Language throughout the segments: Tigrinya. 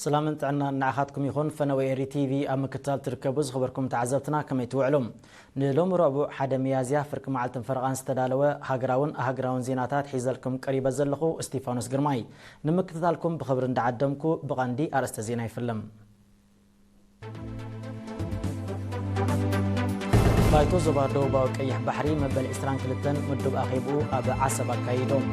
ሰላምን ጥዕናን ንዓኻትኩም ይኹን። ፈነወ ኤሪ ቲቪ ኣብ ምክትታል ትርከቡ ዝኸበርኩም ተዓዘብትና ከመይ ትውዕሉ? ንሎሚ ረቡዕ ሓደ ሚያዝያ ፍርቂ መዓልትን ፈረቓን ዝተዳለወ ሃገራውን ኣህግራውን ዜናታት ሒዘልኩም ቀሪበ ዘለኹ እስቲፋኖስ ግርማይ። ንምክትታልኩም ብኽብሪ እንዳዓደምኩ ብቐንዲ ኣርእስተ ዜና ይፍልም። ባይቶ ዞባ ደቡባዊ ቀይሕ ባሕሪ መበል ዕስራን ክልተን ምዱብ ኣኼብኡ ኣብ ዓሰብ ኣካይዶም።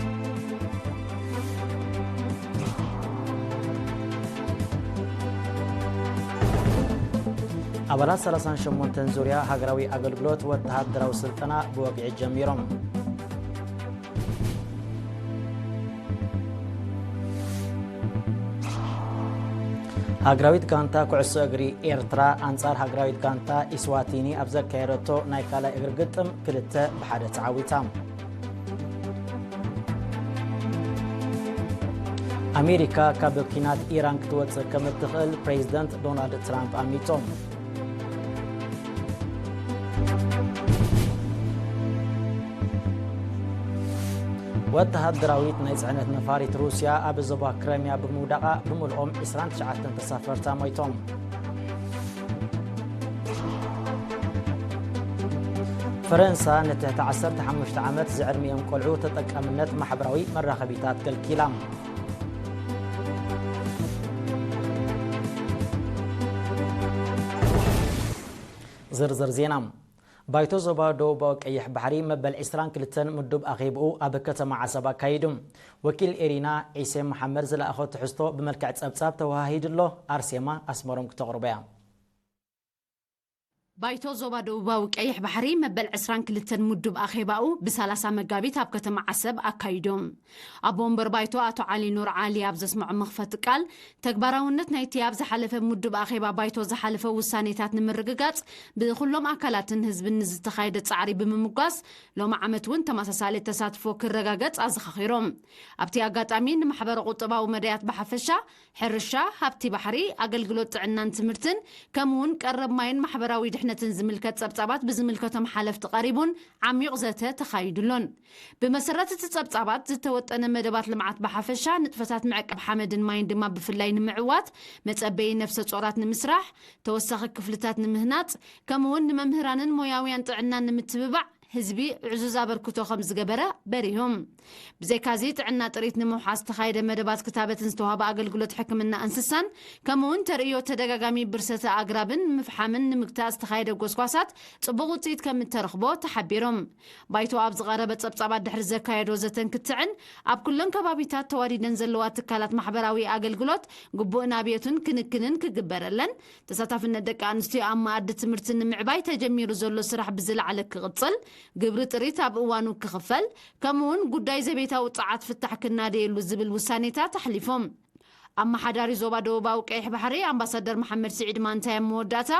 ኣባላት ሰላሳን ሸሞንተን ዙርያ ሃገራዊ ኣገልግሎት ወተሃደራዊ ስልጠና ብወግዒ ጀሚሮም። ሃገራዊት ጋንታ ኩዕሶ እግሪ ኤርትራ ኣንጻር ሃገራዊት ጋንታ ኢስዋቲኒ ኣብ ዘካየደቶ ናይ ካልኣይ እግሪ ግጥም ክልተ ብሓደ ተዓዊታ። ኣሜሪካ ካብ ኲናት ኢራን ክትወጽእ ከም እትኽእል ፕሬዚደንት ዶናልድ ትራምፕ ኣሚቶም። ወተሃደራዊት ናይ ጽዕነት ነፋሪት ሩስያ ኣብ ዞባ ክረምያ ብምውዳቓ ብምልኦም ዕስራን ትሽዓተን ተሳፈርታ ሞይቶም። ፈረንሳ ንትሕቲ ዓሰርተ ሓሙሽተ ዓመት ዝዕድሚኦም ቆልዑ ተጠቃምነት ማሕበራዊ መራኸቢታት ከልኪላ። ዝርዝር ዜና። ባይቶ ዞባ ደቡባዊ ቀይሕ ባሕሪ መበል ዕስራን ክልተን ምዱብ ኣኼብኡ ኣብ ከተማ ዓሰብ ኣካይዱ። ወኪል ኤሪና ዒሴ መሓመድ ዝለኣኾ ትሕዝቶ ብመልክዕ ጸብጻብ ተወሃሂዱ ኣሎ። ኣርሴማ ኣስመሮም ክተቕርቦ እያ። ባይቶ ዞባ ደቡባዊ ቀይሕ ባሕሪ መበል ዕስራን ክልተን ምዱብ ኣኼባኡ ብሰላሳ መጋቢት ኣብ ከተማ ዓሰብ ኣካይዶም። ኣቦ ወንበር ባይቶ ኣቶ ዓሊ ኑር ዓሊ ኣብ ዘስምዖ መኽፈቲ ቃል፣ ተግባራውነት ናይቲ ኣብ ዝሓለፈ ምዱብ ኣኼባ ባይቶ ዝሓለፈ ውሳኔታት ንምርግጋጽ ብኹሎም ኣካላትን ህዝብን ንዝተኻየደ ጻዕሪ ብምምጓስ፣ ሎሚ ዓመት እውን ተመሳሳሊ ተሳትፎ ክረጋገጽ ኣዘኻኺሮም። ኣብቲ ኣጋጣሚ ንማሕበረ ቁጠባዊ መዳያት ብሓፈሻ፣ ሕርሻ፣ ሃብቲ ባሕሪ፣ ኣገልግሎት ጥዕናን ትምህርትን፣ ከምኡ እውን ቀረብ ማይን ማሕበራዊ ድሕነትን ዝምልከት ጸብጻባት ብዝምልከቶም ሓለፍቲ ቀሪቡን ዓሚቕ ዘተ ተኻይዱሎን። ብመሰረት እቲ ጸብጻባት፣ ዝተወጠነ መደባት ልምዓት ብሓፈሻ፣ ንጥፈታት ምዕቃብ ሓመድን ማይን ድማ ብፍላይ ንምዕዋት፣ መጸበዪ ነፍሰ ጾራት ንምስራሕ፣ ተወሳኺ ክፍልታት ንምህናጽ፣ ከምኡ እውን ንመምህራንን ሞያውያን ጥዕናን ንምትብባዕ ህዝቢ ዕዙዝ ኣበርክቶ ከም ዝገበረ በሪሆም። ብዘይካዚ፣ ጥዕና ጥሪት ንምውሓስ ዝተኻየደ መደባት ክታበትን ዝተዋህበ ኣገልግሎት ሕክምና እንስሳን፣ ከምኡ እውን ተርእዮ ተደጋጋሚ ብርሰተ ኣግራብን ምፍሓምን ንምግታእ ዝተኻየደ ጎስጓሳት ጽቡቕ ውጽኢት ከም እተረኽቦ ተሓቢሮም። ባይቶ ኣብ ዝቐረበ ጸብጻባት ድሕሪ ዘካየዶ ዘተን ክትዕን፣ ኣብ ኩለን ከባቢታት ተዋዲደን ዘለዋ ትካላት ማሕበራዊ ኣገልግሎት ግቡእ ናብየቱን ክንክንን ክግበረለን፣ ተሳታፍነት ደቂ ኣንስትዮ ኣብ መኣዲ ትምህርቲ ንምዕባይ ተጀሚሩ ዘሎ ስራሕ ብዝለዓለ ክቕጽል፣ ግብሪ ጥሪት ኣብ እዋኑ ክኽፈል፣ ከምኡውን ጉዳይ ዘቤታዊ ጸዓት ፍታሕ ክናደየሉ ዝብል ውሳኔታት ኣሕሊፎም። ኣመሓዳሪ ዞባ ደቡባዊ ቀይሕ ባሕሪ ኣምባሳደር መሓመድ ስዒድ ማንታይ ኣብ መወዳእታ፣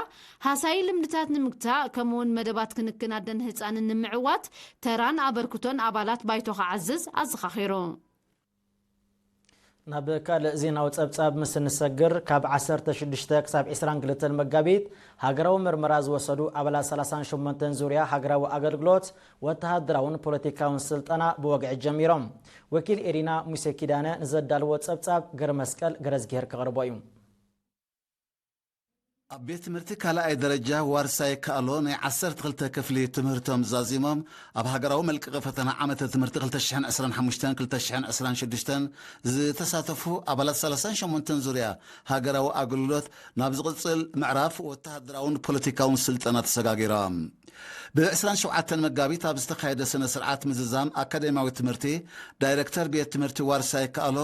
ሃሳዪ ልምድታት ንምግታእ፣ ከምኡውን መደባት ክንክን ኣደን ህጻንን ንምዕዋት ተራን ኣበርክቶን ኣባላት ባይቶ ክዓዝዝ ኣዘኻኺሩ። ናብ ካልእ ዜናዊ ጸብጻብ ምስ እንሰግር፣ ካብ ዓሰርተ ሽዱሽተ ክሳብ ዕስራን ክልተን መጋቢት ሃገራዊ ምርመራ ዝወሰዱ ኣባላት ሰላሳን ሸሞንተን ዙርያ ሃገራዊ ኣገልግሎት ወተሃደራውን ፖለቲካውን ስልጠና ብወግዒ ጀሚሮም። ወኪል ኤሪና ሙሴ ኪዳነ ንዘዳልዎ ጸብጻብ ገረመስቀል ገረዝግሄር ከቕርቦ እዩ። ኣብ ቤት ትምህርቲ ካልኣይ ደረጃ ዋርሳይ ካእሎ ናይ ዓሰርተ ክልተ ክፍሊ ትምህርቶም ዛዚሞም፣ ኣብ ሃገራዊ መልቀቂ ፈተና ዓመተ ትምህርቲ ክልተ ሽሕን ዕስራን ሓሙሽተን ክልተ ሽሕን ዕስራን ሽዱሽተን ዝተሳተፉ ኣባላት ሰላሳን ሸሞንተን ዙርያ ሃገራዊ ኣገልግሎት ናብ ዝቕጽል ምዕራፍ ወተሃደራውን ፖለቲካውን ስልጠና ተሰጋጊሮም። ብ ዕስራን ሸውዓተን መጋቢት ኣብ ዝተኻየደ ስነ ስርዓት ምዝዛም ኣካዴሚያዊ ትምህርቲ፣ ዳይሬክተር ቤት ትምህርቲ ዋርሳይ ካእሎ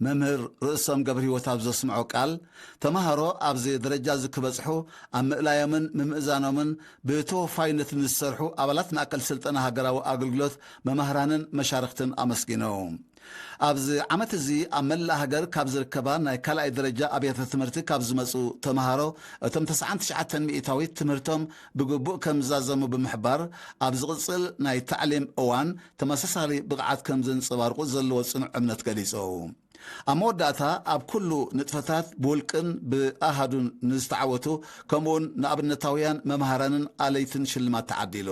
መምህር ርእሶም ገብረህይወት ኣብ ዘስምዖ ቃል፣ ተማሃሮ ኣብዚ ደረጃ እዚ ክበጽሑ ኣብ ምእላዮምን ምምእዛኖምን ብተወፋይነት ንዝሰርሑ ኣባላት ማእከል ስልጠና ሃገራዊ ኣገልግሎት፣ መማህራንን መሻርኽትን ኣመስጊኑ። ኣብዚ ዓመት እዚ ኣብ መላእ ሃገር ካብ ዝርከባ ናይ ካልኣይ ደረጃ ኣብያተ ትምህርቲ ካብ ዝመጹ ተማሃሮ፣ እቶም ተስዓን ትሽዓተን ሚእታዊት ትምህርቶም ብግቡእ ከም ዝዛዘሙ ብምሕባር፣ ኣብ ዝቕጽል ናይ ታዕሊም እዋን ተመሳሳሊ ብቕዓት ከም ዘንጸባርቑ ዘለዎ ጽኑዕ እምነት ገሊጹ። ኣብ መወዳእታ፣ ኣብ ኩሉ ንጥፈታት ብውልቅን ብኣሃዱን ንዝተዓወቱ፣ ከምኡውን ንኣብነታውያን መምሃራንን ኣለይትን ሽልማት ተዓዲሉ።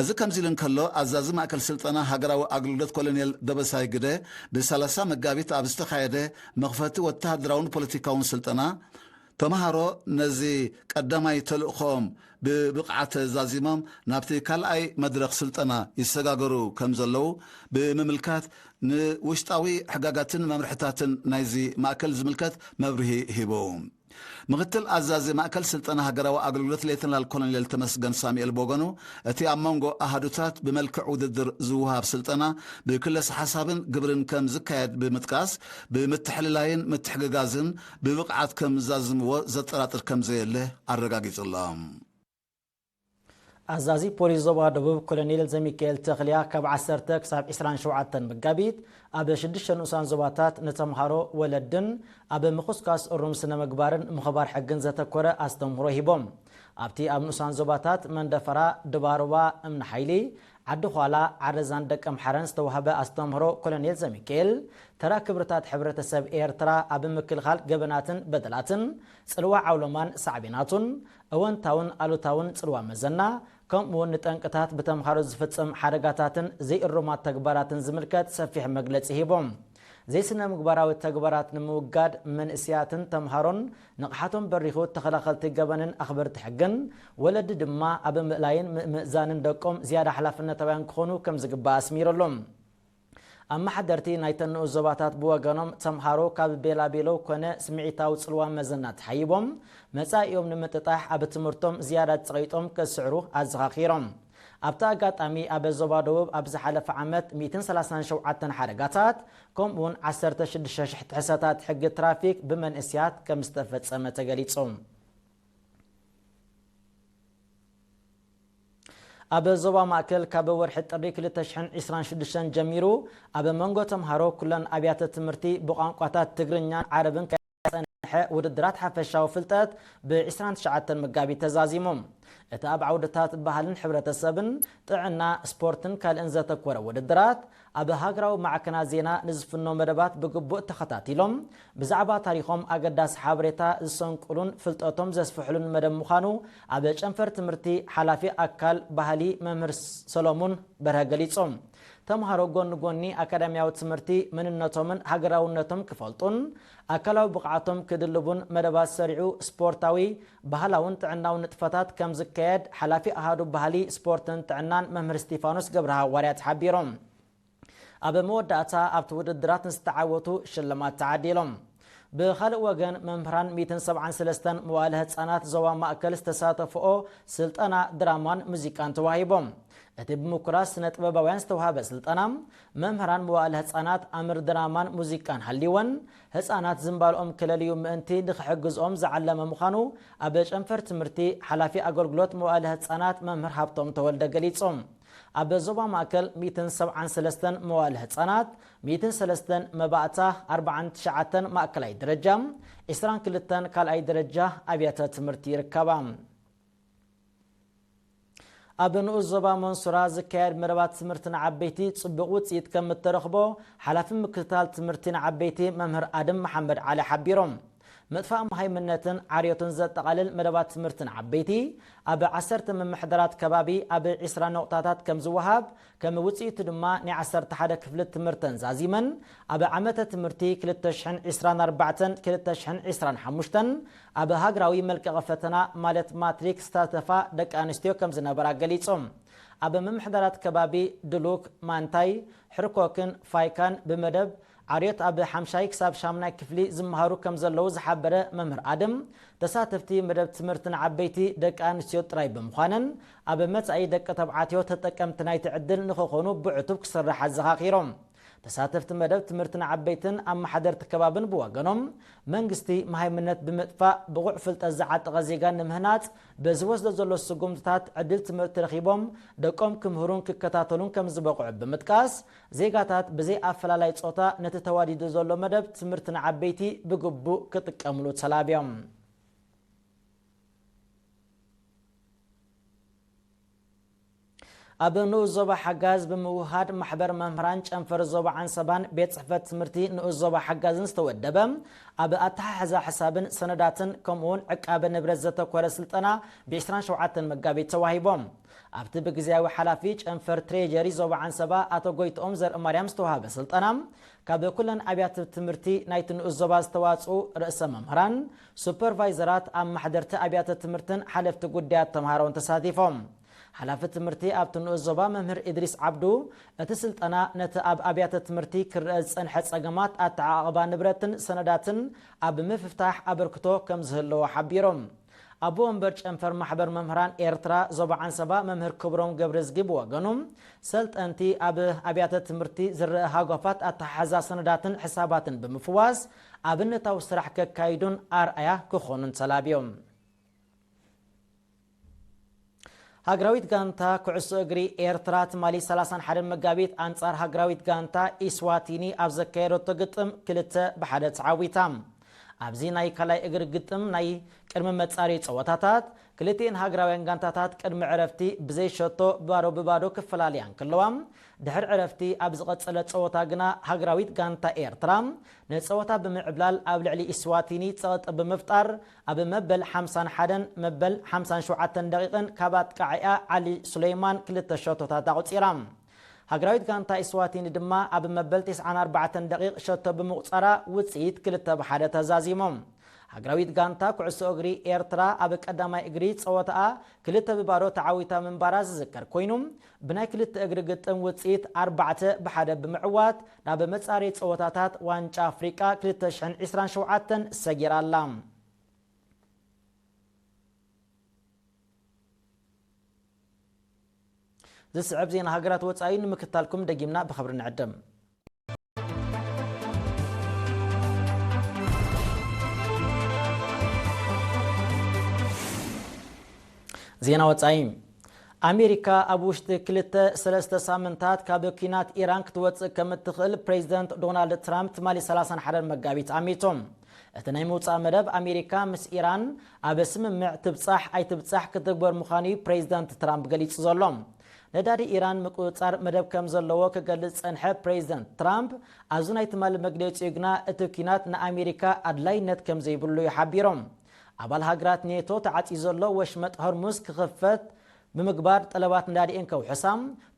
እዚ ከምዚ ኢሉ እንከሎ፣ ኣዛዚ ማእከል ስልጠና ሃገራዊ ኣገልግሎት ኮሎኔል ደበሳይ ግደ፣ ብ30 መጋቢት ኣብ ዝተኻየደ መኽፈቲ ወተሃደራውን ፖለቲካውን ስልጠና፣ ተምሃሮ ነዚ ቀዳማይ ተልእኾም ብብቕዓት ተዛዚሞም ናብቲ ካልኣይ መድረኽ ስልጠና ይሰጋገሩ ከም ዘለዉ ብምምልካት፣ ንውሽጣዊ ሕጋጋትን መምርሕታትን ናይዚ ማእከል ዝምልከት መብርሂ ሂቡ። ምክትል ኣዛዚ ማእከል ስልጠና ሃገራዊ ኣገልግሎት ሌተናል ኮሎኔል ተመስገን ሳሙኤል ብወገኑ፣ እቲ ኣብ መንጎ ኣሃዱታት ብመልክዕ ውድድር ዝወሃብ ስልጠና ብክለሰ ሓሳብን ግብርን ከም ዝካየድ ብምጥቃስ፣ ብምትሕልላይን ምትሕግጋዝን ብብቕዓት ከም ዛዝምዎ ዘጠራጥር ከም ዘየለ ኣረጋጊጹ ኣሎ። ኣዛዚ ፖሊስ ዞባ ደቡብ ኮሎኔል ዘሚካኤል ተኽልያ፣ ካብ ዓሰርተ ክሳብ ዕስራን ሸውዓተን መጋቢት ኣብ ሽዱሽተ ንኡሳን ዞባታት ንተምሃሮ፣ ወለድን ኣብ ምኹስኳስ እሩም ስነ ምግባርን ምኽባር ሕግን ዘተኮረ ኣስተምህሮ ሂቦም። ኣብቲ ኣብ ንኡሳን ዞባታት መንደፈራ፣ ድባሩባ፣ እምኒ ሓይሊ፣ ዓዲ ዃላ፣ ዓረዛን ደቀምሓረን ዝተዋህበ ኣስተምህሮ ኮሎኔል ዘሚካኤል፣ ተራ ክብርታት ሕብረተሰብ ኤርትራ ኣብ ምክልኻል ገበናትን በደላትን፣ ጽልዋ ዓውሎማን ሳዕቤናቱን፣ እወንታውን ኣሉታውን ጽልዋ መዘና፣ ከምኡውን ንጠንቅታት ብተምሃሮ ዝፍጸም ሓደጋታትን ዘይእሩማት ተግባራትን ዝምልከት ሰፊሕ መግለጺ ሂቦም። ዘይስነ ምግባራዊ ተግባራት ንምውጋድ መንእስያትን ተምሃሮን ንቕሓቶም በሪኹ ተኸላኸልቲ ገበንን ኣኽበርቲ ሕግን፣ ወለዲ ድማ ኣብ ምእላይን ምእምእዛንን ደቆም ዝያዳ ሓላፍነታውያን ክኾኑ ከም ዝግባእ ኣስሚሩ ኣሎ። ኣመሓደርቲ ናይተን ንኡስ ዞባታት ብወገኖም፣ ተምሃሮ ካብ ቤላቤሎ ኮነ ስምዒታዊ ጽልዋ መዘና ተሓይቦም መጻኢኦም ንምጥጣሕ ኣብ ትምህርቶም ዝያዳ ጸቒጦም ከስዕሩ ኣዘኻኺሮም። ኣብቲ ኣጋጣሚ፣ ኣብ ዞባ ደቡብ ኣብ ዝሓለፈ ዓመት ሚእትን ሰላሳን ሸውዓተን ሓደጋታት፣ ከምኡውን ዓሰርተ ሽዱሽተ ሽሕ ጥሕሰታት ሕጊ ትራፊክ ብመንእስያት ከም ዝተፈጸመ ተገሊጹ። ኣብ ዞባ ማእከል፣ ካብ ወርሒ ጥሪ ክልተ ሽሕን ዕስራን ሽዱሽተን ጀሚሩ፣ ኣብ መንጎ ተምሃሮ ኩለን ኣብያተ ትምህርቲ ብቋንቋታት ትግርኛን ዓረብን ዝጸንሐ ውድድራት ሓፈሻዊ ፍልጠት ብ ዕስራን ትሽዓተን መጋቢት ተዛዚሙ። እቲ ኣብ ዓውድታት ባህልን ሕብረተሰብን፣ ጥዕና፣ ስፖርትን ካልእን ዘተኮረ ውድድራት፣ ኣብ ሃገራዊ ማዕከናት ዜና ንዝፍኖ መደባት ብግቡእ ተኸታቲሎም፣ ብዛዕባ ታሪኾም ኣገዳሲ ሓበሬታ ዝሰንቁሉን ፍልጠቶም ዘስፍሕሉን መደብ ምዃኑ፣ ኣብ ጨንፈር ትምህርቲ ሓላፊ ኣካል ባህሊ መምህር ሰሎሙን በርሀ ገሊጾም። ተምሃሮ ጎኒ ጎኒ ኣካዳሚያዊ ትምህርቲ፣ መንነቶምን ሃገራውነቶም ክፈልጡን ኣካላዊ ብቕዓቶም ክድልቡን መደባት ሰሪዑ፣ ስፖርታዊ፣ ባህላውን ጥዕናውን ንጥፈታት ከም ዝካየድ ሓላፊ ኣሃዱ ባህሊ፣ ስፖርትን ጥዕናን መምህር እስጢፋኖስ ገብረ ሃዋርያት ሓቢሮም። ኣብ መወዳእታ፣ ኣብቲ ውድድራት ንዝተዓወቱ ሽልማት ተዓዲሎም። ብኻልእ ወገን፣ መምህራን ሚእትን ሰብዓን ሰለስተን መዋእለ ህጻናት ዞባ ማእከል ዝተሳተፍኦ ስልጠና ድራማን ሙዚቃን ተዋሂቦም። እቲ ብምኩራት ስነ ጥበባውያን ዝተዋህበ ስልጠና፣ መምህራን መዋእለ ህጻናት ኣምር ድራማን ሙዚቃን ሃልይወን፣ ህጻናት ዝንባልኦም ክለልዩ ምእንቲ ንኽሕግዝኦም ዝዓለመ ምዃኑ ኣብ ጨንፈር ትምህርቲ ሓላፊ ኣገልግሎት መዋእለ ህጻናት መምህር ሃብቶም ተወልደ ገሊጾም። ኣብ ዞባ ማእከል ሚእትን ሰብዓን ሰለስተን መዋእለ ህጻናት፣ ሚእትን ሰለስተን መባእታ፣ ኣርባዓን ትሽዓተን ማእከላይ ደረጃ፣ ዕስራን ክልተን ካልኣይ ደረጃ ኣብያተ ትምህርቲ ይርከባ። ኣብ ንኡስ ዞባ መንሱራ ዝካየድ መደባት ትምህርቲ ንዓበይቲ ጽቡቕ ውጽኢት ከም እተረኽቦ ሓላፊ ምክትታል ትምህርቲ ንዓበይቲ መምህር ኣድም መሓመድ ዓሊ ሓቢሮም። ምጥፋእ መሃይምነትን ዓርዮትን ዘጠቓልል መደባት ትምህርቲ ንዓበይቲ ኣብ ዓሰርተ ምምሕዳራት ከባቢ ኣብ ዕስራ ነቑጣታት ከም ዝወሃብ፣ ከም ውጽኢቱ ድማ ናይ ዓሰርተ ሓደ ክፍሊ ትምህርተን ዛዚመን ኣብ ዓመተ ትምህርቲ ክልተ ሽሕን ዕስራን ኣርባዕተን ክልተ ሽሕን ዕስራን ሓሙሽተን ኣብ ሃገራዊ መልቀቒ ፈተና ማለት ማትሪክ ዝሳተፋ ደቂ ኣንስትዮ ከም ዝነበራ ገሊጾም። ኣብ ምምሕዳራት ከባቢ ድሉክ፣ ማንታይ፣ ሕርኮክን ፋይካን ብመደብ ዓርዮት ኣብ ሓምሻይ ክሳብ ሻምናይ ክፍሊ ዝመሃሩ ከም ዘለዉ ዝሓበረ መምህር ኣድም፣ ተሳተፍቲ መደብ ትምህርቲ ንዓበይቲ ደቂ ኣንስትዮ ጥራይ ብምዃነን፣ ኣብ መጻኢ ደቂ ተባዕትዮ ተጠቀምቲ ናይቲ ዕድል ንኽኾኑ ብዕቱብ ክስራሕ ኣዘኻኺሮም። ተሳተፍቲ መደብ ትምህርቲ ንዓበይትን ኣመሓደርቲ ከባብን ብወገኖም፣ መንግስቲ መሃይምነት ብምጥፋእ ብቑዕ ፍልጠት ዝዓጠቐ ዜጋ ንምህናጽ ብዝወስዶ ዘሎ ስጉምትታት ዕድል ትምህርቲ ረኺቦም ደቆም ክምህሩን ክከታተሉን ከም ዝበቕዑ ብምጥቃስ፣ ዜጋታት ብዘይ ኣፈላላይ ጾታ ነቲ ተዋዲዱ ዘሎ መደብ ትምህርቲ ንዓበይቲ ብግቡእ ክጥቀምሉ ተላብዮም። ኣብ ንኡስ ዞባ ሓጋዝ ብምውሃድ ማሕበር መምህራን ጨንፈር ዞባ ዓንሰባን ቤት ጽሕፈት ትምህርቲ ንኡስ ዞባ ሓጋዝን ዝተወደበ ኣብ ኣተሓሕዛ ሕሳብን ሰነዳትን ከምኡውን ዕቃበ ንብረት ዘተኮረ ስልጠና ብ ዕስራን ሸውዓተን መጋቢት ተዋሂቦም። ኣብቲ ብግዜያዊ ሓላፊ ጨንፈር ትሬጀሪ ዞባ ዓንሰባ ኣቶ ጎይትኦም ዘርእማርያም ዝተዋሃበ ስልጠና፣ ካብ ኩለን ኣብያተ ትምህርቲ ናይቲ ንኡስ ዞባ ዝተዋጽኡ ርእሰ መምህራን፣ ሱፐርቫይዘራት፣ ኣማሕደርቲ ኣብያተ ትምህርትን ሓለፍቲ ጉዳያት ተምሃሮን ተሳቲፎም። ሓላፊ ትምህርቲ ኣብቲ ንኡስ ዞባ መምህር ኢድሪስ ዓብዱ፣ እቲ ስልጠና ነቲ ኣብ ኣብያተ ትምህርቲ ክረአ ዝጸንሐ ጸገማት ኣተዓቓቕባ ንብረትን ሰነዳትን ኣብ ምፍታሕ ኣበርክቶ ከም ዝህልዎ ሓቢሮም። ኣቦ ወንበር ጨንፈር ማሕበር መምህራን ኤርትራ ዞባ ዓንሰባ መምህር ክብሮም ገብረዝጊ ብወገኑ፣ ሰልጠንቲ ኣብ ኣብያተ ትምህርቲ ዝረአ ሃጓፋት ኣተሓሕዛ ሰነዳትን ሕሳባትን ብምፍዋስ ኣብነታዊ ስራሕ ከካይዱን ኣርኣያ ክኾኑን ተላብዮም። ሃገራዊት ጋንታ ኩዕሶ እግሪ ኤርትራ ትማሊ ሰላሳን ሓደን መጋቢት ኣንጻር ሃገራዊት ጋንታ ኢስዋቲኒ ኣብ ዘካየደቶ ግጥም ክልተ ብሓደ ተዓዊታ። ኣብዚ ናይ ካልኣይ እግሪ ግጥም ናይ ቅድሚ መጻሪ ጸወታታት ክልቲኤን ሃገራውያን ጋንታታት ቅድሚ ዕረፍቲ ብዘይ ሸቶ ባዶ ብባዶ ክፈላለያ እንከለዋ፣ ድሕሪ ዕረፍቲ ኣብ ዝቐጸለ ጸወታ ግና ሃገራዊት ጋንታ ኤርትራ ንጸወታ ብምዕብላል ኣብ ልዕሊ ኢስዋቲኒ ጸቕጢ ብምፍጣር ኣብ መበል ሓምሳን ሓደን መበል ሓምሳን ሸውዓተን ደቂቕን ካብ ኣጥቃዓኣ ዓሊ ሱሌይማን ክልተ ሸቶታት ኣቑጺራ። ሃገራዊት ጋንታ ኢስዋቲኒ ድማ ኣብ መበል ተስዓን ኣርባዕተን ደቂቕ ሸቶ ብምቑጻራ ውጽኢት ክልተ ብሓደ ተዛዚሞም። ሃገራዊት ጋንታ ኩዕሶ እግሪ ኤርትራ ኣብ ቀዳማይ እግሪ ጸወታኣ ክልተ ብባዶ ተዓዊታ ምንባራ ዝዝከር ኮይኑ፣ ብናይ ክልተ እግሪ ግጥም ውጽኢት ኣርባዕተ ብሓደ ብምዕዋት ናብ መጻረዪ ጸወታታት ዋንጫ ኣፍሪቃ ክልተ ሽሕን ዕስራን ሸውዓተን ሰጊራ ኣላ። ዝስዕብ ዜና ሃገራት ወጻኢ ንምክታልኩም ደጊምና ብኽብሪ ንዕድም። ዜና ወጻኢ። ኣሜሪካ ኣብ ውሽጢ ክልተ ሰለስተ ሳምንታት ካብ ኲናት ኢራን ክትወጽእ ከም እትኽእል ፕሬዚደንት ዶናልድ ትራምፕ ትማሊ ሰላሳን ሓደን መጋቢት ኣሚቱ። እቲ ናይ ምውጻእ መደብ ኣሜሪካ ምስ ኢራን ኣብ ስምምዕ ትብጻሕ ኣይትብጻሕ ክትግበር ምዃኑ እዩ ፕሬዚደንት ትራምፕ ገሊጹ ዘሎ። ነዳዲ ኢራን ምቁጽጻር መደብ ከም ዘለዎ ክገልጽ ዝጸንሐ ፕሬዚደንት ትራምፕ፣ ኣብዚ ናይ ትማሊ መግለጺኡ ግና እቲ ኲናት ንኣሜሪካ ኣድላይነት ከም ዘይብሉ እዩ ሓቢሩ። ኣባል ሃገራት ኔቶ ተዓጽዩ ዘሎ ወሽመጥ ሆርሙዝ ክኽፈት ብምግባር ጠለባት ነዳዲኤን ከውሕሳ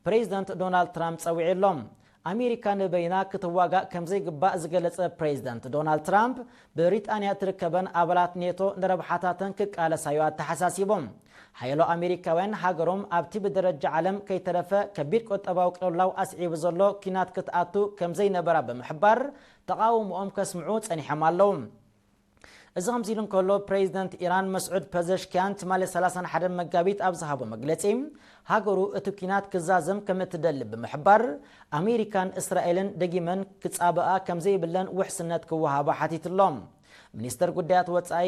ፕሬዚደንት ዶናልድ ትራምፕ ጸዊዑ ኣሎ። ኣሜሪካ ንበይና ክትዋጋእ ከም ዘይግባእ ዝገለጸ ፕሬዚደንት ዶናልድ ትራምፕ፣ ብሪጣንያ እትርከበን ኣባላት ኔቶ ንረብሓታተን ክቃለሳዩ ኣተሓሳሲቡ። ሓያሎ ኣሜሪካውያን ሃገሮም ኣብቲ ብደረጃ ዓለም ከይተረፈ ከቢድ ቁጠባዊ ቅልውላው ኣስዒቡ ዘሎ ኲናት ክትኣቱ ከም ዘይነበራ ብምሕባር ተቓውሞኦም ከስምዑ ጸኒሖም ኣለዉ። እዚ ከምዚ ኢሉ እንከሎ፣ ፕሬዚደንት ኢራን መስዑድ ፐዘሽኪያን ትማሊ ሰላሳን ሓደን መጋቢት ኣብ ዝሃቦ መግለጺ፣ ሃገሩ እቲ ኲናት ክዛዘም ከም እትደሊ ብምሕባር፣ ኣሜሪካን እስራኤልን ደጊመን ክጻበኣ ከም ዘይብለን ውሕስነት ክወሃባ ሓቲቱ ኣሎ። ሚኒስተር ጉዳያት ወጻኢ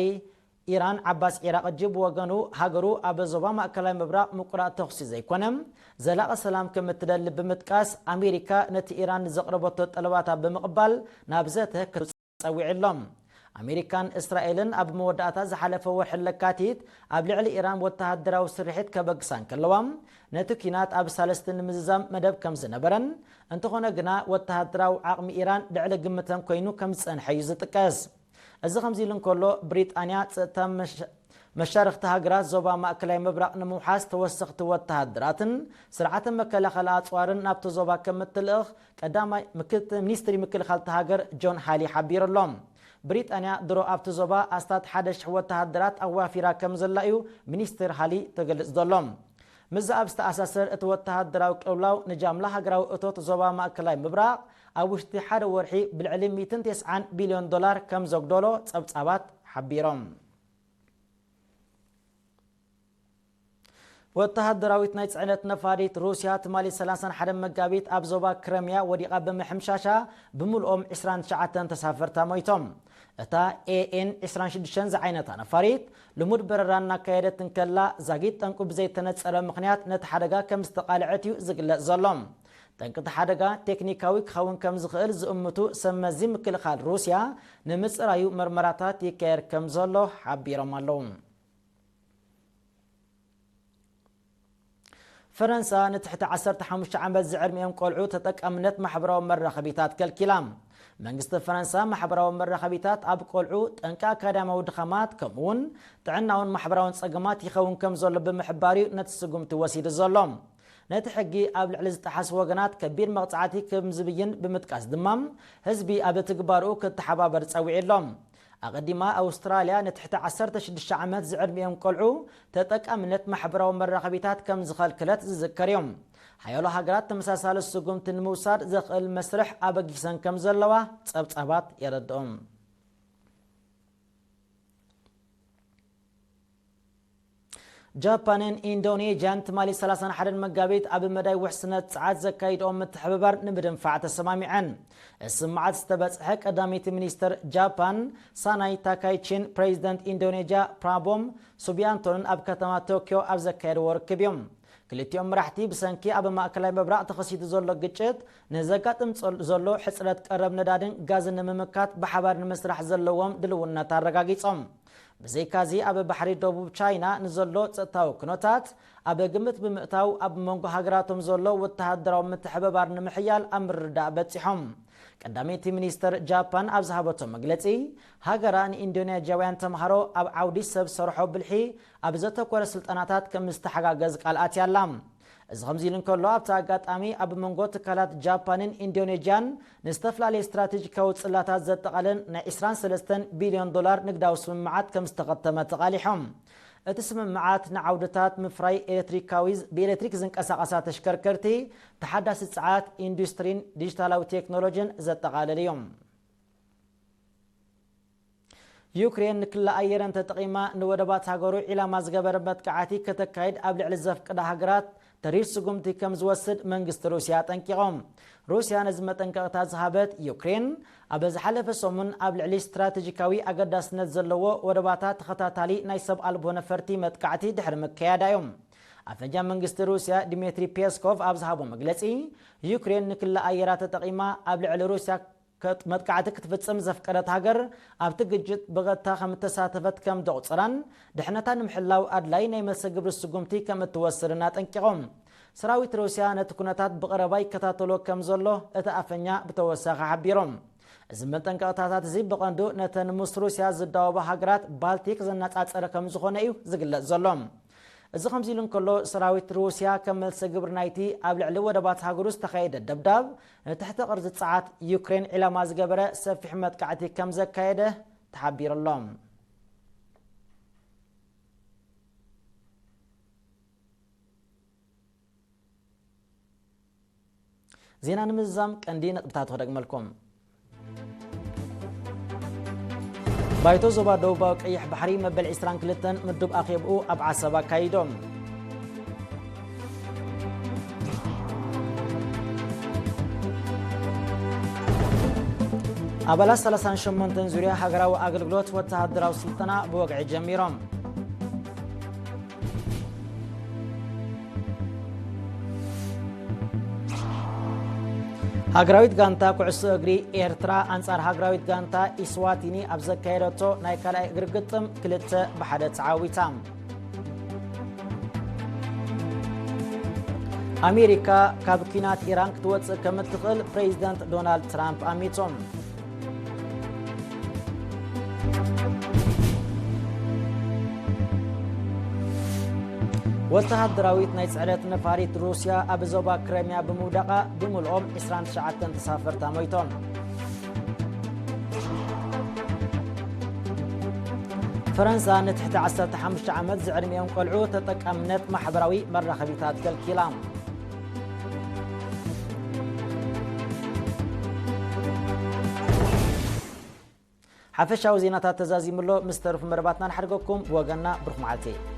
ኢራን ዓባስ ዒራቕጂ ብወገኑ፣ ሃገሩ ኣብ ዞባ ማእከላይ ምብራቕ ምቁራጽ ተኹሲ ዘይኮነ፣ ዘላቒ ሰላም ከም እትደሊ ብምጥቃስ፣ ኣሜሪካ ነቲ ኢራን ዘቕረበቶ ጠለባታ ብምቕባል ናብ ዘተ ጸዊዑ ኣሎ። ኣሜሪካን እስራኤልን ኣብ መወዳእታ ዝሓለፈ ወርሒ ለካቲት ኣብ ልዕሊ ኢራን ወተሃደራዊ ስርሒት ከበግሳ እንከለዋ፣ ነቲ ኲናት ኣብ ሳልስቲ ንምዝዛም መደብ ከም ዝነበረን፣ እንተኾነ ግና ወተሃደራዊ ዓቕሚ ኢራን ልዕሊ ግምተን ኮይኑ ከም ዝጸንሐ እዩ ዝጥቀስ። እዚ ከምዚ ኢሉ እንከሎ፣ ብሪጣንያ ጸጥታ መሻ-፣ መሻርኽቲ ሃገራት ዞባ ማእከላይ ምብራቕ ንምውሓስ ተወሰኽቲ ወተሃደራትን ስርዓተ መከላኸሊ ኣጽዋርን ናብቲ ዞባ ከም እትልእኽ ቀዳማይ ምክት-፣ ሚኒስትሪ ምክልኻል እታ ሃገር ጆን ሃሊ ሓቢሩ ኣሎ። ብሪጣንያ ድሮ ኣብቲ ዞባ ኣስታት ሓደ ሽሕ ወተሃደራት ኣዋፊራ ከም ዘላ እዩ ሚኒስትር ሃሊ ተገልጽ ዘሎ። ምስዚ ኣብ ዝተኣሳሰር፣ እቲ ወተሃደራዊ ቅልውላው ንጃምላ ሃገራዊ እቶት ዞባ ማእከላይ ምብራቕ ኣብ ውሽጢ ሓደ ወርሒ ብልዕሊ ሚእትን ተስዓን ቢልዮን ዶላር ከም ዘጉደሎ ጸብጻባት ሓቢሮም። ወተሃደራዊት ናይ ጽዕነት ነፋሪት ሩስያ ትማሊ ሰላሳን ሓደን መጋቢት ኣብ ዞባ ክረምያ ወዲቓ ብምሕምሻሻ ብምልኦም ዕስራን ትሽዓተን ተሳፈርታ ሞይቶም። እታ ኤ ኤን ዕስራን ሽዱሽተን ዝዓይነታ ነፋሪት ልሙድ በረራ እናካየደት እንከላ ዛጊት ጠንቁ ብዘይተነጸረ ምኽንያት ነቲ ሓደጋ ከም ዝተቓልዐት እዩ ዝግለጽ ዘሎ። ጠንቂ እቲ ሓደጋ ቴክኒካዊ ክኸውን ከም ዝኽእል ዝእምቱ ሰብ መዚ ምክልኻል ሩስያ ንምጽራዩ መርመራታት ይካየድ ከም ዘሎ ሓቢሮም ኣለዉ። ፈረንሳ ንትሕቲ ዓሰርተ ሓሙሽተ ዓመት ዝዕድሚኦም ቆልዑ ተጠቃምነት ማሕበራዊ መራኸቢታት ከልኪላ። መንግስቲ ፈረንሳ ማሕበራዊ መራኸቢታት ኣብ ቆልዑ ጠንቂ ኣካዳሚያዊ ድኻማት ከምኡውን ጥዕናውን ማሕበራውን ጸገማት ይኸውን ከም ዘሎ ብምሕባር እዩ ነቲ ስጉምቲ ወሲዱ ዘሎ። ነቲ ሕጊ ኣብ ልዕሊ ዝጠሓሱ ወገናት ከቢድ መቕጻዕቲ ከም ዝብይን ብምጥቃስ ድማ ህዝቢ ኣብ ትግባርኡ ክተሓባበር ጸዊዑ ኣሎ። ኣቐዲማ ኣውስትራልያ ንትሕቲ ዓሰርተ ሽዱሽተ ዓመት ዝዕድሚኦም ቆልዑ ተጠቃምነት ማሕበራዊ መራኸቢታት ከም ዝኸልክለት ዝዝከር እዩ። ሓያሎ ሃገራት ተመሳሳሊ ስጉምቲ ንምውሳድ ዘኽእል መስርሕ ኣበጊሰን ከም ዘለዋ ጸብጻባት የረድኦም። ጃፓንን ኢንዶኔዥያን ትማሊ ሰላሳን ሓደን መጋቢት ኣብ መዳይ ውሕስነት ጸዓት ዘካይድኦም ምትሕብባር ንምድንፋዕ ተሰማሚዐን። እዚ መዓት ዝተበጽሐ ቀዳመይቲ ሚኒስትር ጃፓን ሳናይ ታካይቺን ፕሬዚደንት ኢንዶኔዥያ ፕራቦም ሱቢያንቶንን ኣብ ከተማ ቶኪዮ ኣብ ዘካየድዎ ርክብ እዮም። ክልቲኦም መራሕቲ ብሰንኪ ኣብ ማእከላይ ምብራቕ ተኸሲቱ ዘሎ ግጭት ንዘጋጥም ጸል-፣ ዘሎ ሕጽረት ቀረብ ነዳድን ጋዝን ንምምካት ብሓባር ንምስራሕ ዘለዎም ድልውነት ኣረጋጊጾም። ብዘይካዚ ኣብ ባሕሪ ደቡብ ቻይና ንዘሎ ጸጥታዊ ኩነታት ኣብ ግምት ብምእታው ኣብ መንጎ ሃገራቶም ዘሎ ወተሃደራዊ ምትሕብባር ንምሕያል ኣብ ምርድዳእ በጺሖም። ቀዳመይቲ ሚኒስትር ጃፓን ኣብ ዝሃበቶ መግለጺ፣ ሃገራ ንኢንዶኔዥያውያን ተምሃሮ ኣብ ዓውዲ ሰብ ሰርሖ ብልሒ ኣብ ዘተኮረ ስልጠናታት ከም ዝተሓጋገዝ ቃል ኣትያ ኣላ። እዚ ከምዚ ኢሉ እንከሎ፣ ኣብቲ ኣጋጣሚ ኣብ መንጎ ትካላት ጃፓንን ኢንዶኔዥያን ንዝተፈላለየ ስትራቴጂካዊ ጽላታት ዘጠቓልል ናይ ዕስራን ሰለስተን ቢልዮን ዶላር ንግዳዊ ስምምዓት ከም ዝተኸተመ ተቓሊሖም። እቲ ስምምዓት ንዓውድታት ምፍራይ ኤሌክትሪካዊ፣ ብኤሌክትሪክ ዝንቀሳቐሳ ተሽከርከርቲ፣ ተሓዳሲ ጸዓት፣ ኢንዱስትሪን ዲጂታላዊ ቴክኖሎጂን ዘጠቓልል እዩ። ዩክሬን ንክላ ኣየረን ተጠቒማ ንወደባት ሃገሩ ዒላማ ዝገበረ መጥቃዕቲ ከተካይድ ኣብ ልዕሊ ዘፍቅዳ ሃገራት ተሪር ስጉምቲ ከም ዝወስድ መንግስቲ ሩስያ ኣጠንቂቖም። ሩስያ ነዚ መጠንቀቕታ ዝሃበት ዩክሬን ኣብ ዝሓለፈ ሰሙን ኣብ ልዕሊ ስትራቴጂካዊ ኣገዳስነት ዘለዎ ወደባታ ተኸታታሊ ናይ ሰብ ኣልቦ ነፈርቲ መጥቃዕቲ ድሕሪ ምክያዳ እዮም። ኣፈኛ መንግስቲ ሩስያ ዲሜትሪ ፔስኮቭ ኣብ ዝሃቦ መግለጺ፣ ዩክሬን ንክላ ኣየራ ተጠቒማ ኣብ ልዕሊ ሩስያ ከጥ-፣ መጥቃዕቲ ክትፍጽም ዘፍቀደት ሃገር ኣብቲ ግጭት ብቐጥታ ከም እተሳተፈት ከም ዘቑጸራን ድሕነታ ንምሕላው ኣድላይ ናይ መልሰ ግብሪ ስጉምቲ ከም እትወስድን ኣጠንቂቖም። ሰራዊት ሩስያ ነቲ ኩነታት ብቐረባ ይከታተሎ ከም ዘሎ እቲ ኣፈኛ ብተወሳኺ ሓቢሮም። እዚ መጠንቀቕታታት እዚ ብቐንዱ ነተን ምስ ሩስያ ዝዳወባ ሃገራት ባልቲክ ዘነጻጸረ ከም ዝኾነ እዩ ዝግለጽ ዘሎ። እዚ ከምዚ ኢሉ እንከሎ፣ ሰራዊት ሩስያ ከም መልሰ ግብሪ ናይቲ ኣብ ልዕሊ ወደባት ሃገሩ ዝተኻየደ ደብዳብ ንትሕቲ ቅርጺ ጸዓት ዩክሬን ዒላማ ዝገበረ ሰፊሕ መጥቃዕቲ ከም ዘካየደ ተሓቢሩ ኣሎ። ዜና ንምዝዛም ቀንዲ ነጥብታት ክደግመልኩም። ባይቶ ዞባ ደቡባዊ ቀይሕ ባሕሪ መበል ዕስራን ክልተን ምዱብ ኣኼብኡ ኣብ ዓሰብ ኣካይዶም። ኣባላት ሰላሳን ሸሞንተን ዙርያ ሃገራዊ ኣገልግሎት ወተሃደራዊ ስልጠና ብወግዒ ጀሚሮም። ሃገራዊት ጋንታ ኩዕሶ እግሪ ኤርትራ ኣንጻር ሃገራዊት ጋንታ ኢስዋቲኒ ኣብ ዘካየደቶ ናይ ካልኣይ እግሪ ግጥም ክልተ ብሓደ ተዓዊታ። ኣሜሪካ ካብ ኲናት ኢራን ክትወጽእ ከም እትኽእል ፕሬዚደንት ዶናልድ ትራምፕ ኣሚቶም። ወተሃደራዊት ናይ ጽዕነት ነፋሪት ሩስያ ኣብ ዞባ ክረምያ ብምውዳቓ ብምልኦም ዕስራን ትሽዓተን ተሳፈርታ ሞይቶም። ፈረንሳ ንትሕቲ ዓሰርተ ሓሙሽተ ዓመት ዝዕድሚኦም ቆልዑ ተጠቃምነት ማሕበራዊ መራኸቢታት ከልኪላ። ሓፈሻዊ ዜናታት ተዛዚሙ ኣሎ። ምስ ተረፉ መደባትና ንሓድገኩም። ብወገንና ብሩኽ መዓልቲ።